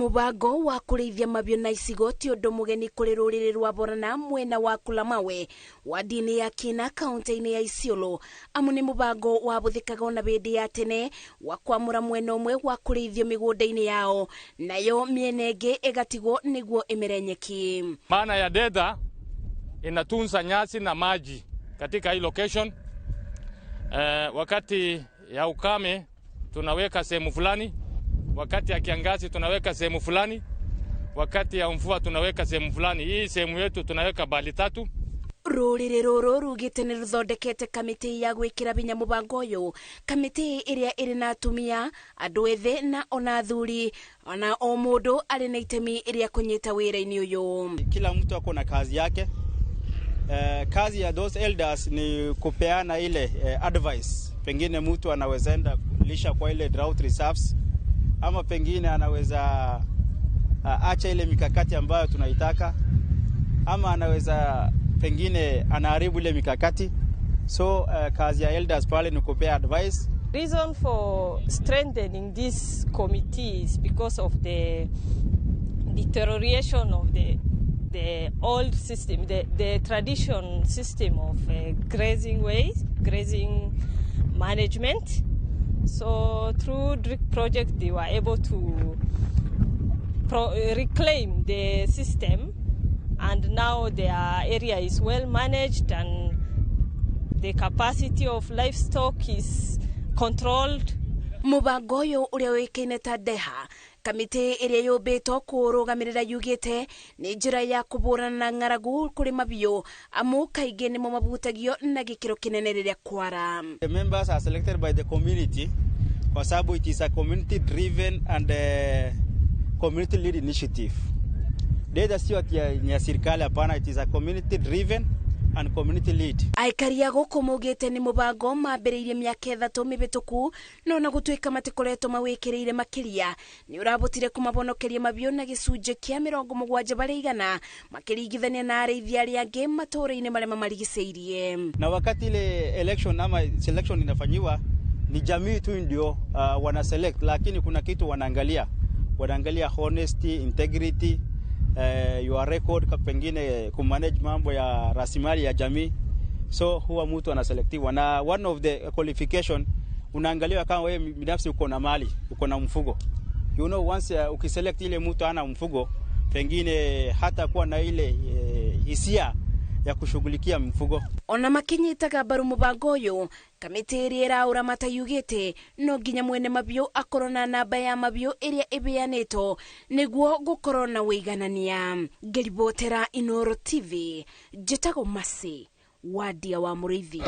Mubango wa kũrĩithia mabiũ na icigo ti ũndũ mũgeni kũrĩ rũrĩrĩ rwa Borana mwena wa Kulamawe, wadi-inĩ ya Kina, kaunti-inĩ ya Isiolo, amu nĩ mũbango wabũthĩkaga ona hĩndĩ ya tene wa kwamũra mwena ũmwe wa kũrĩithio mĩgũnda-inĩ yao, nayo mĩena ĩngĩ ĩgatigwo nĩguo ĩmere nyeki. Maana ya Detha inatunza nyasi na maji katika hii location. Wakati ya ukame tunaweka sehemu fulani, wakati ya kiangazi tunaweka sehemu fulani, wakati ya mvua tunaweka sehemu fulani. Hii sehemu yetu tunaweka bali tatu. Rũrĩrĩ rũrũ rugĩte nĩ rũthondekete kamĩtĩ ya gwĩkĩra hinya mũbango ũyũ, kamĩtĩ ĩrĩa ĩrĩ na atumia, andũ ethĩ na ona athuri, ona o mũndũ arĩ na itemi rĩa kũnyita wĩra-inĩ ũyũ. Kila mtu ako na kazi yake. Kazi ya those elders ni kupeana ile advice. Pengine mtu anaweza enda lisha kwa ile drought reserves, ama pengine anaweza acha ile mikakati ambayo tunaitaka, ama anaweza pengine anaharibu ile mikakati. So kazi ya elders pale ni kupea advice. Reason for strengthening this committee is because of the deterioration of the old system, the tradition system of grazing ways, grazing management. So through DRIC project, they were able to reclaim the system, and now their area is well managed and the capacity of livestock is controlled. Mũbango ũyũ ũrĩa ũĩkaine ta Deha, kamĩtĩ ĩrĩa yũmbĩtwo kũrũgamĩrĩra yugĩte nĩ njĩra ya kũhũrana na ng'aragu kũrĩ mabiũ, amu kaingĩ nĩmo mabutagio na gĩkĩro kĩnene rĩrĩa kwara. The members are selected by the community kwa sababu it is a community driven and community led initiative. Detha sio ati ni ya serikali, hapana, it is a community driven and community led. Aikari a gũkũ maugĩte nĩ mũbango mambĩrĩirie mĩaka 3 mĩhĩtũku, no na gũtuĩka matikoretwo mawĩkĩrĩire makĩria, nĩ ũrabotire kũmabonokeria mabiũ na gĩcunjĩ kĩa 70% makĩringithania na arĩithi arĩa angĩ matũũra-inĩ marĩa mamarigicĩirie. Na wakati ile election ama selection inafanyiwa ni jamii tu ndio wana select, lakini kuna kitu wanaangalia, wanaangalia honesty, integrity, your record, pengine kumanage mambo ya rasilimali ya jamii. So huwa mtu anaselektiwa na one of the qualification unaangaliwa kama wewe binafsi uko na mali, uko na mfugo. Once ukiselect ile mtu ana mfugo, pengine hata kuwa na ile hisia ya kushughulikia mfugo. Ona makinyitaga mbaru mũbango ũyũ, kamĩtĩ ĩrĩa ĩraũramata yugĩte no nginya mwene mabiũ akorwo na namba ya mabiũ ĩrĩa ĩbeanĩtwo nĩguo gũkorwo na ũiganania. Ngĩribotera Inooro TV, njĩtagwo Mercy Wadia wa Mũrĩithi.